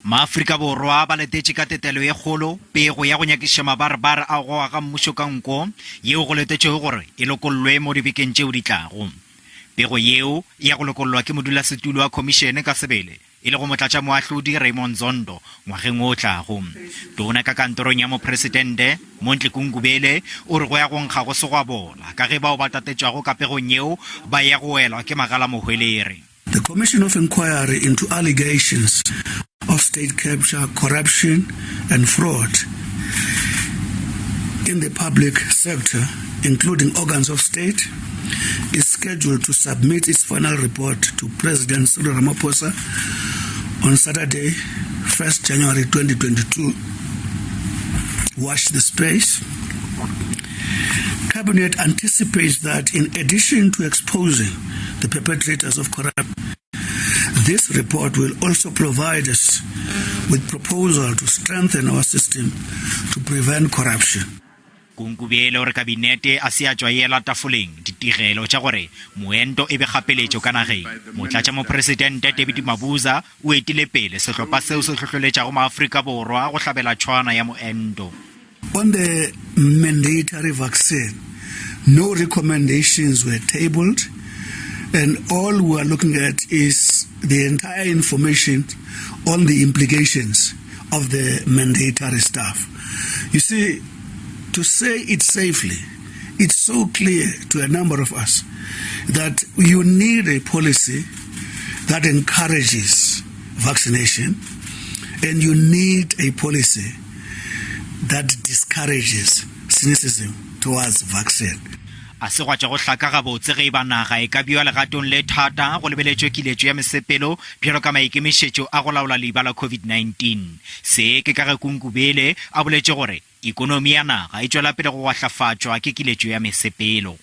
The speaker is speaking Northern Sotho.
Maafrika Borwa ba letetše ka tetelo ye kgolo pego ya go nyakišiša mabarebare a go aga mmušo ka nko yeo go letetšwego gore e lokollwe mo dibekeng tšeo di tlago. Pego yeo e ya go lokollwa ke modulasetulo wa khomišene ka sebele, e lego motlatšamoahlodi Raymond Zondo ngwageng o tlago. Tona ka kantorong ya mopresidente, Mondli Gungubele, o re go ya go nkga go se gwa bola ka ge bao ba tatetšwago ka pegong yeo ba ya go welwa ke magalamohwelere. The Commission of Inquiry into Allegations of State Capture, Corruption and Fraud in the Public Sector, including organs of state, is scheduled to submit its final report to President Cyril Ramaphosa on Saturday, 1st January 2022. Watch the space. Cabinet anticipates that in addition to exposing the perpetrators of corruption, this report will also provide us with proposal to strengthen our system to prevent corruption. Kunkubele o re Kabinete a se ya tšwa e ela tafoleng ditigelo tša gore moento e be kgapeletšo ka nageng. Motlatšamopresidente David Mabuza o etile pele sehlopha seo se hlohleletšago maAfrika Borwa go hlabela tšhwana ya moento. On the mandatory vaccine, no recommendations were tabled and all we are looking at is the entire information on the implications of the mandatory stuff. You see, to say it safely, it's so clear to a number of us that you need a policy that encourages vaccination and you need a policy that discourages cynicism towards vaccine. A se gwa tšwa go hlaka gabotse ge e ba naga e ka bewa legatong le thata go lebeletšwe kiletšo ya mesepelo bjalo ka maikemišetšo a go laola leiba la COVID-19. Se ke ka ge Kunkubele a boletše gore ikonomi ya naga e tšwela pele go gwahlafatšwa ke kiletšo ya mesepelo.